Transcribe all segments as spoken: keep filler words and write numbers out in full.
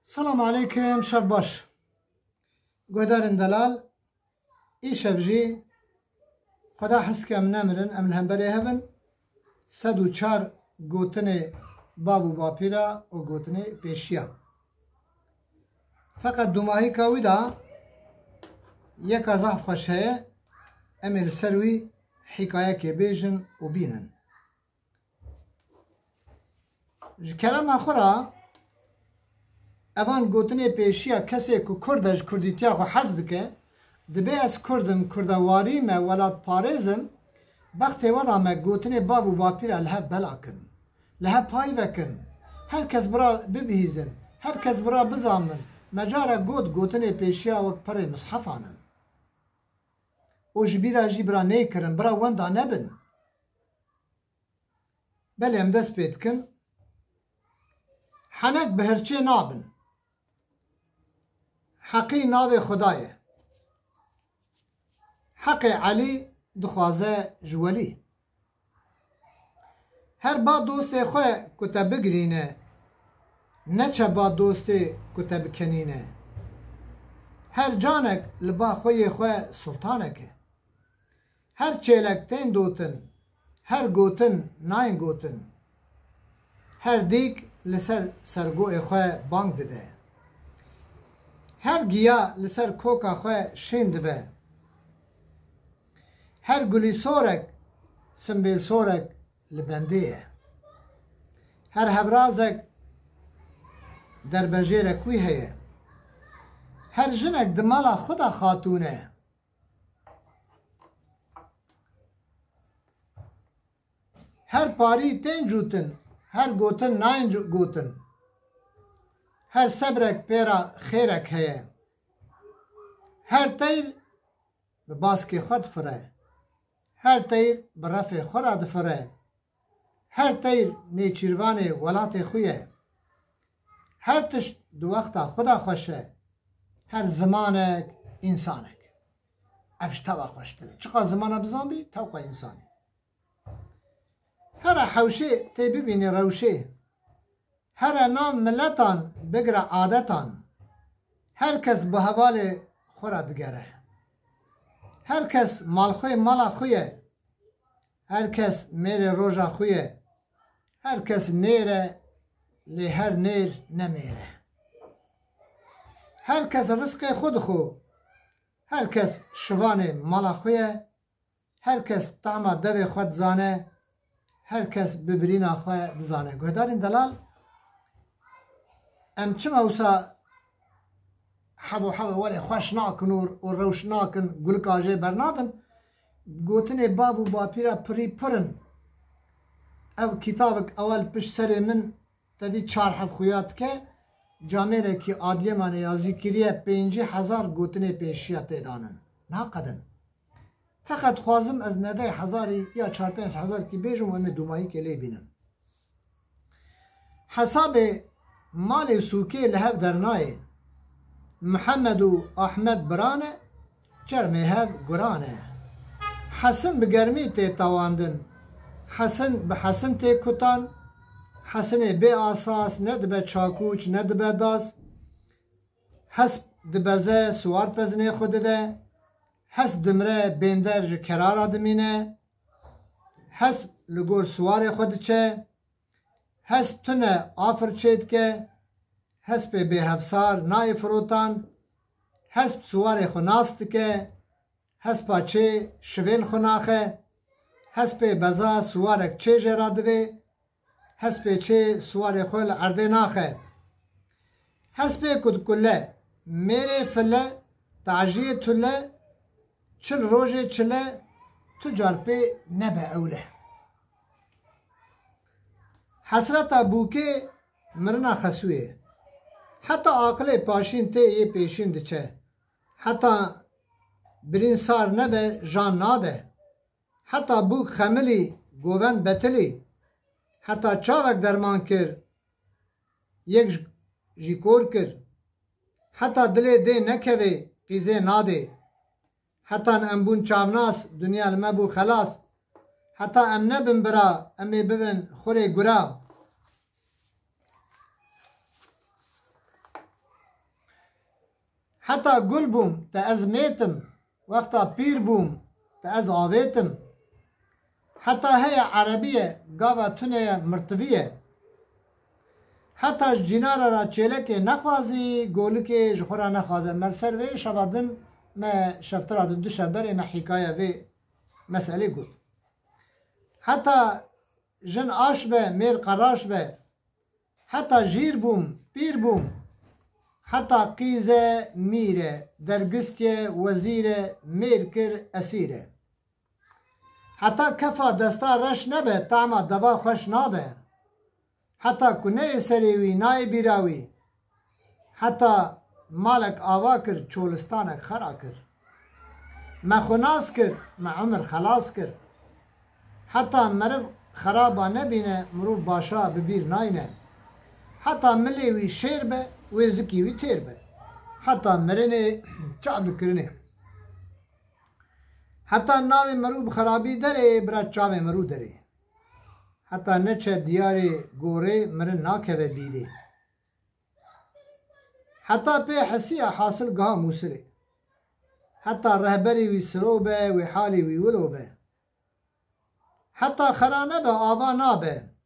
Selam aleykum, şev baş. Guhdarên delal, îşev jî Xweda hez ke em nemirin, em li hemberê hev in, sed û çar gotinê bav û bapîra û gotinê pêşiya. Feqet dûmahîka wî de yeka zehf xweş heye, em ê li ser wî hîkayekê bêjin û bînin. Ji kerema xwe re evan gotinê pêşiya kesê ku Kurd e, ji Kurdîtiya xwe hez dike, dibê ez Kurd im, Kurdewarî me, welatparêz im, bextê we da me gotinê bav û bapîra li hev bela kin, li hev pay vekin, her kes bira bibihîzin, her kes bira bizamin, me cara got gotinê pêşiya wek perê mishefan in. Û ji bîra jî bira nêkirin, bira wenda nebin. Belê em dest pê dikin. Henek bi hirçê nabin. Heqî navê Xweda ye. Heqê Elî dixwaze ji welî. Her ba dostê xwe ku te bigirîne, neçe ba dostê ku te bikenîne. Her canek li ba xwe yê xwe sultanek e. Her çêlek tên dotin, her gotin nayên gotin. Her dîk li ser sergoyê xwe bang dide. Her giya li ser koka xwe şên dibe. Her gulîsorek, simbêlsorek li bendê ye. Her hevrazek derbejêrek wî heye. Her jinek di mala xwe de xatûn e. Her parî tên cûtin, her gotin nayên cu-, gotin. Her sebrek pê re xêrek heye. Her teyr bi baskê xwe difire. Her teyr bi refê xwe re difire. Her teyr nêçîrvanê welatê xwe ye. Her tişt di wexta xwe de xweş e. Her zimanek însanek. Ev ji teva xweştir e. Çiqas zimana bizan bî, tewqa însanî. Here hewşê tê bibînî rewşê. Here nav miletan bigire adetan. Her kes bi hevalê xwe re digere. Her kes malxwê mala xwe ye. Her kes mêrê roja xwe ye. Her kes nêr e, lê her nêr ne mêr e. Her kes rizqê xwe dixwe. Her kes şivanê mala xwe ye. Her kes tahma devê xwe dizane, her kes bi birîna xwe dizane. Guhdarên delal, em çima wisa hebo hebo welê xweş nakin û, û rewş nakin, gulika jê bernadin? Gotinê bav û bapîra pirî pir in. Ev kitabek ewel pişt serê min te dî çar heb xuya dike, camêrekî adliyemanê yazî kiriye, pêncî hezar gotinê pêşiya tê danin. Naqedin. Feqet dixwazim ez nedey hezarî ya çar pênc hezarkî bêjim û em ê dûmayîkê lê bînin. Hesabê malê sûkê li hev dernayê. Mihemed û Ahmed bira ne, çermê hev guran e. Hesin bi germî tê tewandin. Hesin bi hesin tê kutan. Hesinê bê asas ne dibe çakûç, ne dibe das. Hesp dibeze, siwar pezinê xwe dide. Hesp dimire, bênder ji kerara dimîne. Hesp li gor siwarê xwe diçe. Hesp tune afir çêdike. Hespê bêhevsar nayê firotan. Hesp siwarê xwe nas dike. Hespa çê şivêl xwe naxe. Hespê beza siwarek çê jê re divê. Hespê çê siwarê xwe li erdê naxe. Hespê ku dikule, mêrê file, taciyê tule, çil rojê çile, tu car pê nebe ewle. Hesreta bûkê mirina xesûyê. Heta aqilê paşîn tê yê pêşîn diçe. Heta birîn sar nebe jan nade. Heta bûk xemilî, govend betilî. Heta çavek derman kir, yek ji, jî kor kir. Heta dilê dê nekevê, qîzê nadê. Heta em bûn çavnas, dinya li me bû xelas. Heta em nebin bira, em ê bibin xurê gura. Heta gul bûm, te ez mêtim, wexta pîr bûm, te ez avêtim. Heta heye erebî ye, gava tune ye, mirtivî ye. Heta ji cînara ra çêlekê nexwazî, golikê ji xwe ra nexwaze. Me li ser vê şeva din, me şeftira din du şev berê me hîkaye vê meselê got. Heta jin aş be, mêr qeraş be. Heta jîr bûm, pîr bûm. Heta qîz e, mîr e, dergist ye, wezîr e, mêr kir, esîr e. Heta kefa desta reş nebe, tama deva xweş nabe. Heta ku neyê serê wî, nayê bîra wî. Heta malek ava kir, çolistanek xera kir. Me xwe nas kir, me umir xelas kir. Heta meriv xeraba nebîne, mirov başa bi bîr nayne. Heta milê wî şêr be, wê zikî wî têr be. Heta mirinê çav dikirinê. Heta navê mirov bi xerabî derê, bira çavê mirov derê. Heta neçe diyarê gorê, mirin nakeve bîrê. Heta pê hesiya hasil giha Mûsirê. Heta rehberî wî siro be, wê halê wî wilo be. Heta xera nebe, ava nabe.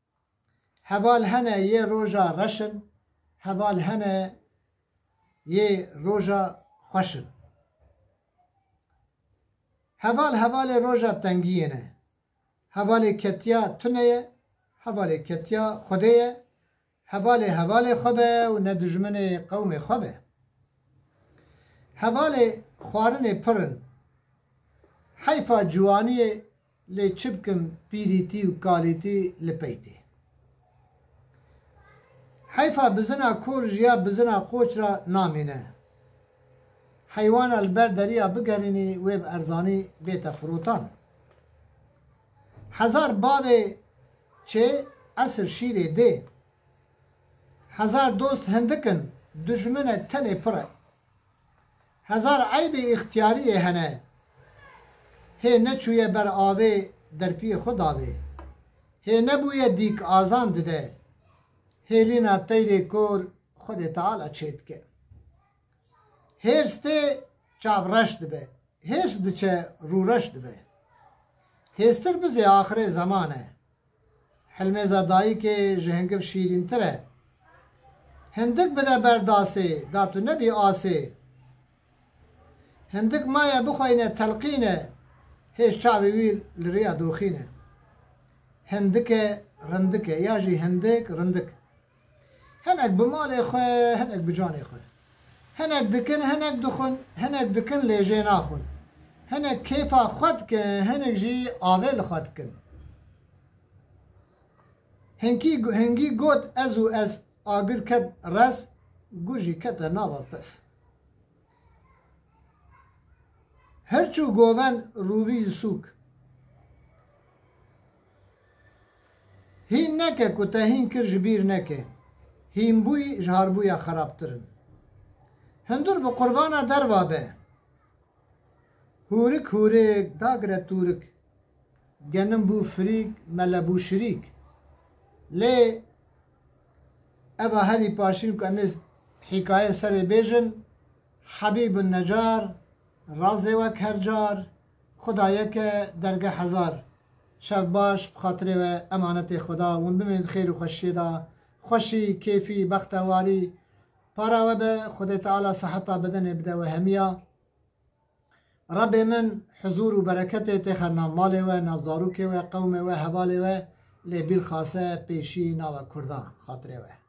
Heval hene yê roja reş in, heval hene yê roja xweş in. Heval hevalê roja tengiyê ne. Hevalê ketiya tune ye, hevalê ketiya Xwedê ye, hevalê hevalê xwe be û ne dijminê qewmê xwe be. Hevalê xwarinê pir in. Heyfa ciwaniyê, lê çi bikim, pîrîtî û kalîtî li pey tê. Heyfa bizina kol ji ya bizina qoç ra namîne. Heywana li ber deriya bigerînî, wê bi erzanî bête firotan. Hezar bavê çê, esir şîrê dê. Hezar dost hindik in, dijminek tenê pir e. Hezar eybê îxtiyariyê hene. Hê neçûye ber avê, derpiyê xwe davê. Hê nebûye dîk, azan dide. Hêlîna teyrê kor Xwedê Teala çêdike. Hêrs tê, çav reş dibe. Hêrs diçe, rû reş dibe. Hêstir bizê, axirê zeman e. Hilmêza dayikê ji hingiv şîrîntir e. Hindik bide ber dasê, da tu nebî asê. Hindik maye bixweyne telqîne, hêj çavê wî li rêya doxîne. Hindik e, rindik e, ya jî hindik, rindik. Hinek bi malê xwe, hinek bi canê xwe. Hinek dikin, hinek dixwin, hinek dikin lê jê naxwin. Hinek kêfa xwe dikin, hinek jî avê li xwe dikin. Hinkî, hingî got ez û ez, agir ket rez, gur jî kete nava pez. Her çû govend rûvî li sûk. Hîn neke ku te hîn kir ji bîr neke. Hînbûyî ji harbûya xerabtir in. Hundir bi qurbana derva be. Hûrik hûrik, dagire tûrik. Genim bû firîk, mele bû şirîk. Lê eva herî paşîn ku em ê hîkaye serê bêjin, Hebîbun Necar, razê wek her car, Xuda yek e, dergeh hezar. Şev baş, bi xatirê we, emanetê Xuda, hûn bimînin di xêr û xweşiyê de, xweşî, kêfî, bextewarî, para we be, Xwedê Teala siheta bedenê bide we hemiya. Rebê min huzûr û bereketê têxe nav malê we, nav zarokê we, qewmê we, hevalê we, lê bîlxase pêşî nava Kurdan, xatirê we.